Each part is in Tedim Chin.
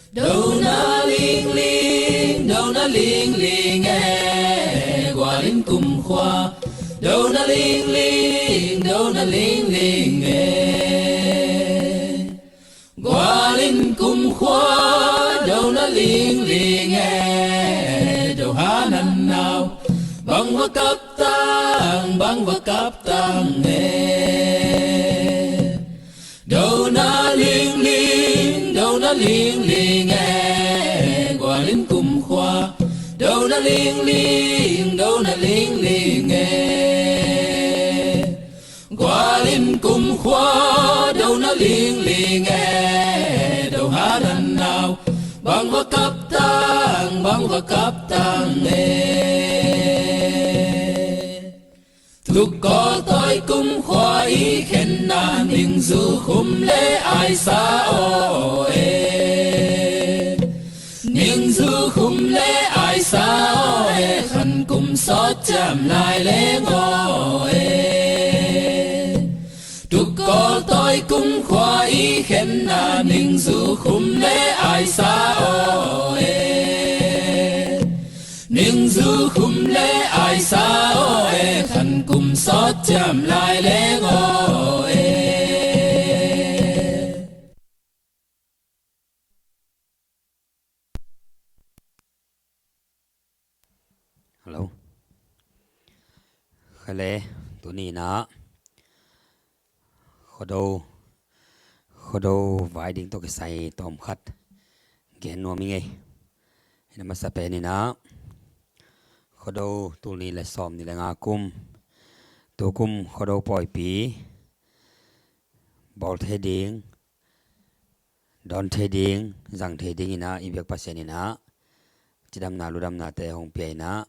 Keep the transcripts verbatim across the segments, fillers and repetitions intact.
Dona lingling, dona lingling e, gualin kumkhua. Dona lingling, dona lingling e, gualin kumkhua. Dona lingling e, doha nan nau, bang va kap tang, bang va kap tang e. Dona lingling, dona lingling e, gualin kumkhua. Dona lingling, dona lingling e, gualin kumkhua. Dona lingling e, doha nan nau, bang va kap tang, bang va kap tang e. Tuk Kawl tawi kumkhua i khenna, ningzu khum le aisa aw e. Ningzu khum le aisa aw e, khan kum sawt ciam lai leng aw e. Tuk Kawl tawi kumkhua i khenna, ningzu khum le aisa aw e. Ningzu khum le aisa aw e, khan kum sawt ciam lai leng aw e. Hello. Khale, tuni-in ah Khuado, Khuado vai ding tawh kisai tawmkhat gen nuam ing ei. Hi na, masa penin ah Khuado tul nih le sawm nih le nga kum, tu kum Khuado pawipi bawl thei ding, dawn thei ding, zang thei dingin ah i biak Pasian in ah cidamna ludamnate hong pia in ah,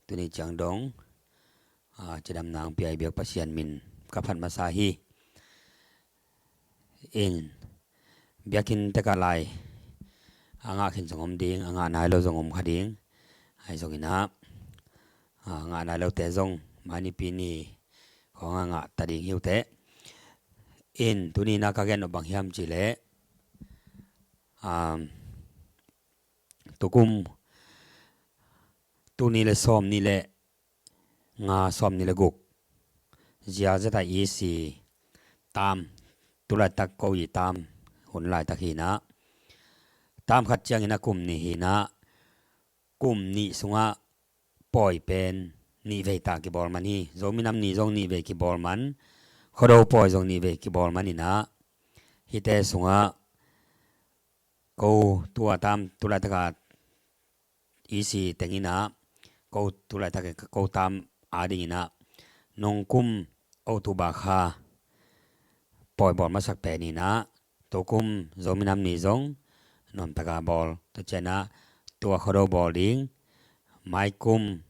tuni ciang dong, ah, cidamna hong pia i biak Pasian min ka phat masa hi. In, biakinn tek ah lai a ngah khin zong om ding, a ngah nai lo zong om kha ding. Ahi zongin ah, a ngah nai lote zong mai nipi ni khawng ah ngah ta ding hi uh teh. In, tuni-in ah ka gen nop bang hiam cih leh, um, tu kum tul nih le sawm nih le nga, sawm nih le guk, zia zeta E C tam, tu laitak ko i tam hun laitak hi in ah, tam khat ciangin ah kum nih hi in ah, kum nih sungah pawi pen nih vei ta kibawl man hi. Zomi Nam Ni zong nih vei kibawl man, Khuado pawi zong nih vei kibawl man in ah, hihte sungah ko tu a tam, tu laitak a E C teng in ah, ko tu laitak ko tam adingin ah, nungkum October kha pawi bawl masak pen in ah, tu kum Zomi Nam Ni zong nuamtak a bawl, tua ciang ah tua Khuado bawl ding, mai kum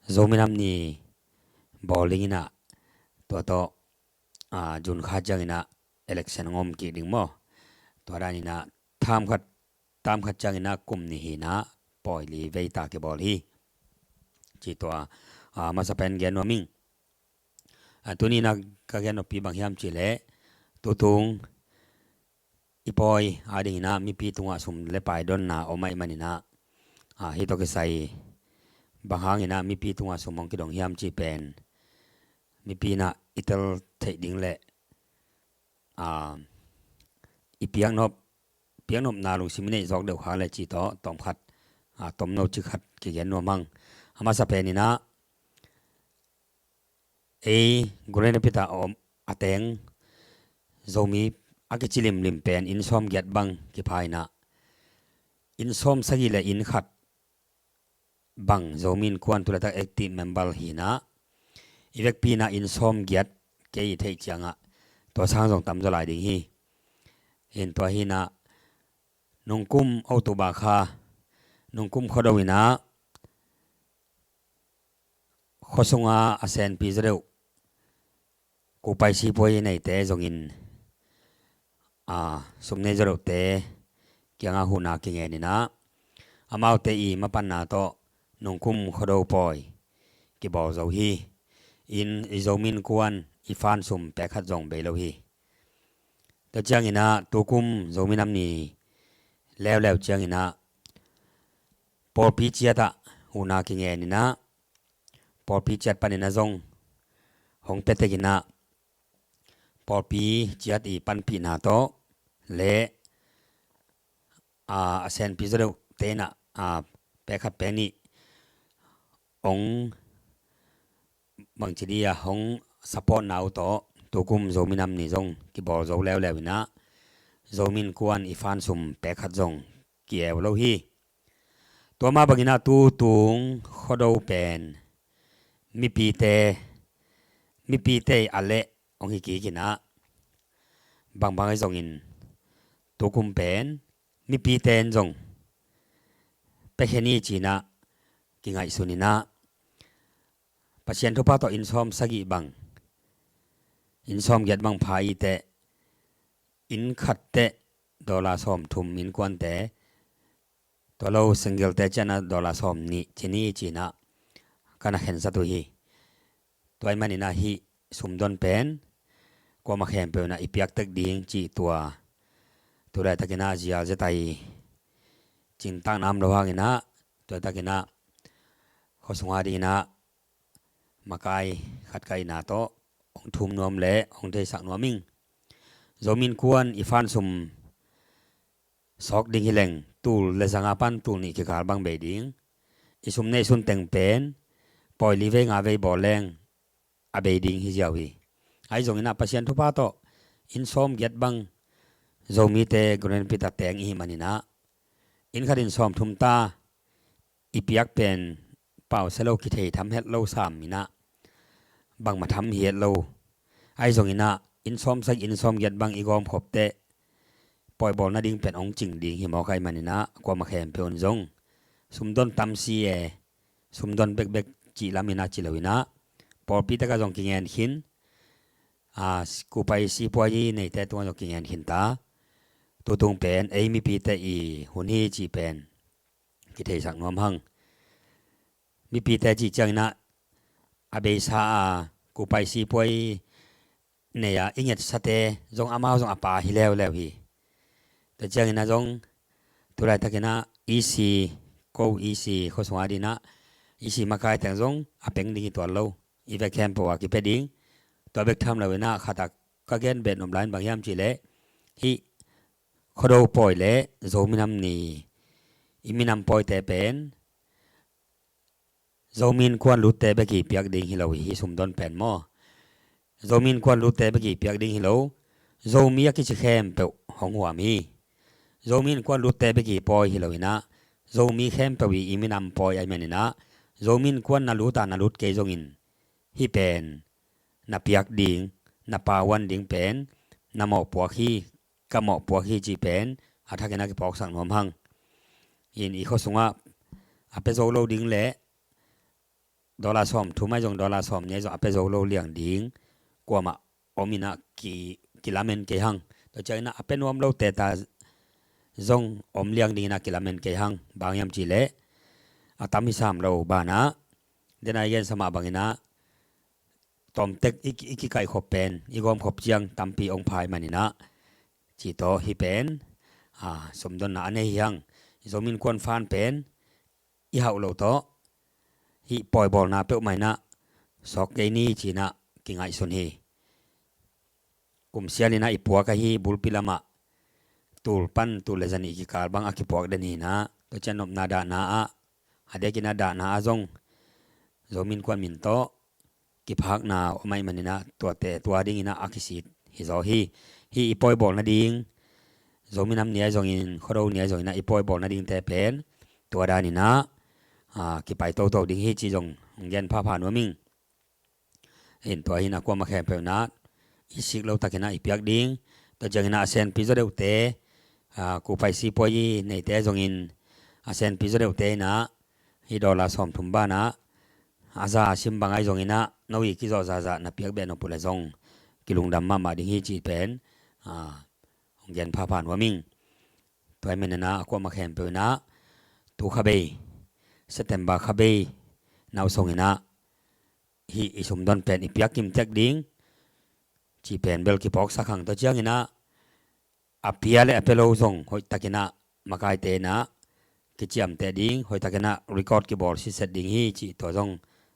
Zomi Nam Ni bawl dingin ah, tua tawh, ah, June kha ciangin ah election hong om kik ding maw. Tua danin ah tam khat, tam khat ciangin ah kum nih hi in ah, pawi li vei ta kibawl hi. Ci tua, ah, masa pen gen nuam ing. Ah, tuni-in ah ka gen noppi bang hiam cih leh, tutung i pawi adingin ah mipi tungah sum le pai donna om ahih manin ah, ah, hih tawh kisai bang hangin ah mipi tungah sum hong kidong hiam cih pen mipi in ah i tel theih ding le, ah, i piaknop, piaknopna lungsim i neih zawk deuh kha le cih tawh tawmkhat, ah, tomno cik khat kigen nuam hang. A masa penin ah, ei Gulene Pita a om a teng Zomi a kici limlim pen inn sawm giat bang kipha in ah, inn sawm sagih le inn khat bang Zomi Innkuan tu laitak active member hi in ah, i vekpi in ah inn sawm giat kei i theih ciangah tua sang zong tam zaw lai ding hi. In tua hi in ah, nungkum October kha, nungkum Khuado in ah, khua sunga a senpi zaw deuh, kupai sipuai neite zongin, a, sum nei zaw deuhte kiangah huhna kingen in ah, amaute i mapanna tawh nungkum Khuado pawi kibawl zo hi. In, i Zomi Innkuan i fan sum pek khat zong bei lo hi. Tua ciangin ah tukum Zomi Nam Ni leuleu cianginah pawlpi ciatah huhna kingeninah pawlpi ciat paninah zong hong pia tekinah pawlpi ciat i panpihna tawh le a, a senpi zaw deuh tenah a, pek khat pen ih hong bangci di a hong supportna uh tawh tukum Zomi Nam Ni zong kibawl zo leuleu inah Zomi Innkuan i fan sum pek khat zong ki-eu lo hi. Tua mah banginah tutung Khuado pen mipite mipite a leh hong hi kikinah bangbang ahi zongin tukum pen mipite in zong pekhe ni cinah kingaihsuninah Pasian thupha tawh inn sawm sagih bang inn sawm giat bang pha iteh inn khatteh dollar sawm thum innkuante tua lo single te cianah dollar sawm nih ci ni cinah ka na khensat uh hi. Tua ih maninah hih sumdon pen kuamah khempeuh inah i piaktek ding cih tua tu laitakinah zial zetai cingtakna om lo hanginah tua laitakinah khuasunga dinginah makai khat ka ihna tawh hong thum nuam le hong theisak nuam ing. Zomi Innkuan i fan sum sawk ding hi leng tul le zanga pan tul nih kikal bang bei ding. I sum neih sun teng pen pawi li vei nga vei bawl leng a bei ding hi ziau hi. Ahi zonginah Pasian thupha tawh inn sawm giat bang Zomite Granpita teng ihi maninah inn khatin sawm thum ta i piak pen pausia lo kithei tham het lo sam inah bangmah tham hi het lo. Ahi zonginah inn sawm sagih inn sawm giat bang i gawmkhopteh pawibawl nading pen hong cing ding hi mawk ahi maninah kuamah khempeuh in zong sumdon tam si e sumdon bekbek cih laminah ci loinah pawlpi takah zong kingen khin a, kupai sipuai i neite tungah zong kingen khin ta. Tutung pen ei mipite i hun hi cih pen kitheisak nuam hang. Mipite cih cianginah a beisa a kupai sipuai nei a i ngetsate zong amau zong a pa hi leuleu hi. Tua cianginah zong tu laitakinah isi ko isi khuasunga dinah isi makai teng zong a peng ding hi tuan lo. I vek khempeuh a kipia ding. Tua bek tham loinah khatah ka gen bet nop lain bang hiam cihleh hih Khuado pawi le Zomi Nam Ni i minam pawite pen Zomi Innkuan lutte bek i piak ding hi lo hi. Sumdon pen maw Zomi Innkuan lutte bek i piak ding hi lo. Zomi a kici khempeuh hong huam hi. Zomi Innkuan lutte bek i pawi hi loinah Zomi khempeuh i i minam pawi ahi maninah Zomi Innkuan na luta na lut kei zongin hih pen na piak ding na pawan ding pen na mawhpuak hi. Ka mawhpuak hi cih pen a thakin a kipawksak nuam hang. In i khuasungah a pia zo lo ding le dollar sawm thum ahi zong dollar sawm nih ahi zong a pia zo lo liang ding kuamah om inah ki, kilamen kei hang. Tua cianginah a pia nuam lote ta zong om liang dinginah kilamen kei hang. Bang hiam cihleh a tam hi sam lo banah denai gensa mah banginah tawmtek i, i kikaihkhop pen i gawmkhop ciang tampi hong phai maninah cih tawh hih pen a, sumdonna a nei hi hang. Zomi Innkuan fan pen i hauh lo tawh hih pawibawlna peuhmah inah sawk kei ni cinah kingaihsun hi. Kumsial inah i puak ahi bulpi lamah tul pan tul le zanih kikal bang a kipuak den hinah tua cian nopna dahna ah a dekinah dahna ah zong Zomi Innkuan min tawh kiphakna om ahi maninah tuate tua dinginah a kisit hi zaw hi. Hih i pawibawl nading Zomi Nam Ni ahi zongin Khuado ni ahi zonginah i pawibawl nadingte pen tua daninah a, kipai toto ding hi ci zong hong gen phapha nuam ing. Hin tua hinah kuamah khempeuh inah i sik lo takinah i piak ding. Tua cianginah a senpi zaw deuhte a, kupai sipuai i neite zongin a senpi zaw deuhte inah hih dollar sawm thum banah a za a sim bang ahi zonginah no i kizawh zahzah na piak beh nop uh le zong kilungdam mahmah ding hi cih pen a, hong gen phapha nuam ing. Tua hi maninah a kuamah khempeuh inah tu kha bei September kha bei nau songinah hih i sumdon pen i piak kimtek ding cih pen bel kipawksak hang. Tua cianginah a pia le a pia lo zong hoih takinah makaite in ah kiciamteh ding, hoihtakin ah record kibawl sitset ding hi cih tua zong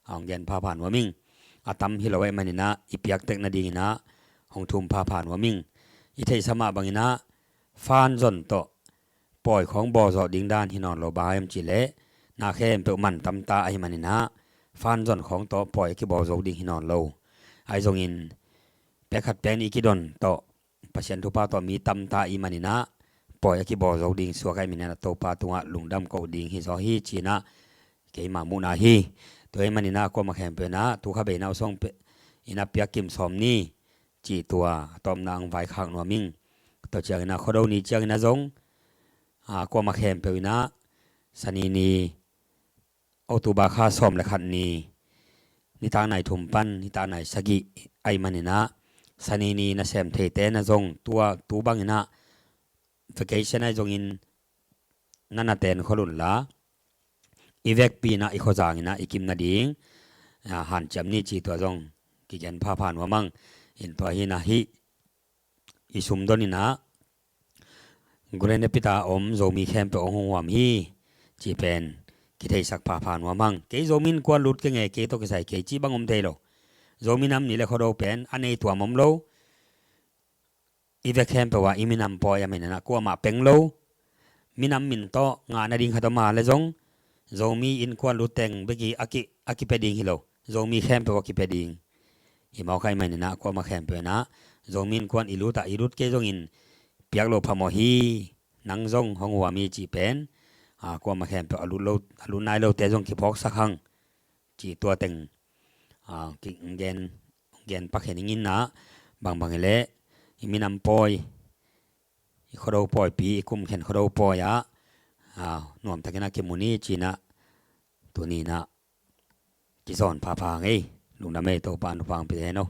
hong gen phapha nuam ing. A tam hi lo ahih manin ah i piak tek nadingin ah hong thum phapha nuam ing. I theihsa mah bangin ah fan zon tawh pawi khawng bawlzawh ding dan hi nawn lo, bang hiam cih leh na khempeuh man tamta ahih manin ah fan zon khawng tawh pawi a kibawlzo ding hi nawn lo. Ahi zongin pek khat pen i kidon tawh Pasian thupha tawh mi tamta i hih manin ah pawi a kibawlzo ding suak ahih manin ah Topa tungah lungdam ko ding hi zaw hi ci-in ah keima muhna hi. Tua ahih manin ah kuamah khempeuh in ah tu kha bei na uh sawng pe in ah piak kim sawm ni cih tua a tawpna hong vaikhak nuam ing. Tua ciangin ah Khuado ni ciangin ah zong, a, kuamah khempeuh in ah Sani ni, October kha sawm le khat ni, nitak nai thum pan nitak nai sagih ahih manin ah Sani ni nasem theite na zong tua tu bangin ah vacation ahi zongin na na ten khol unla, i vekpi in ah i khuazang in ah i kim nading, a, hanciam ni ci tua zong kigen phapha nuam ing. In tua hi in ah hih i sumdon in ah Grand Rapids a om Zomi khempeuh hong hunghuam hi cih pen kitheisak phapha nuam ing. Kei Zomi Innkuan lut keng e, kei tawh kisai kei cih bang om thei lo. Zomi Nam Ni le Khuado pen a nei tuam om lo. I vek khempeuh ah i minam pawi ahih manin ah kuamah peng lo. Minam min tawh ngah nading khat om a leh zong Zomi Innkuan lut teng bek hi a ki, a kipia ding hi lo. Zomi khempeuh a kipia ding. I mawk ahih manin ah kuamah khempeuh in ah Zomi Innkuan i lut ah i lut kei zongin piak loh phamawh hi, nang zong hong huam hi cih pen, a, kuamah khempeuh a lut lo, a lut nai lote zong kiphawksak hang cih tua teng, a, ki, gen, gen pakhen ing in ah, bangbang hi leh i minam pawi, i Khuado pawipi, i kumkhen Khuado pawi ah, a, nuamtakin ah kimu ni ci-in ah tuni in ah kizawn phapha hang ei. Lungdam ei, Topa in thupha hong pia hen aw.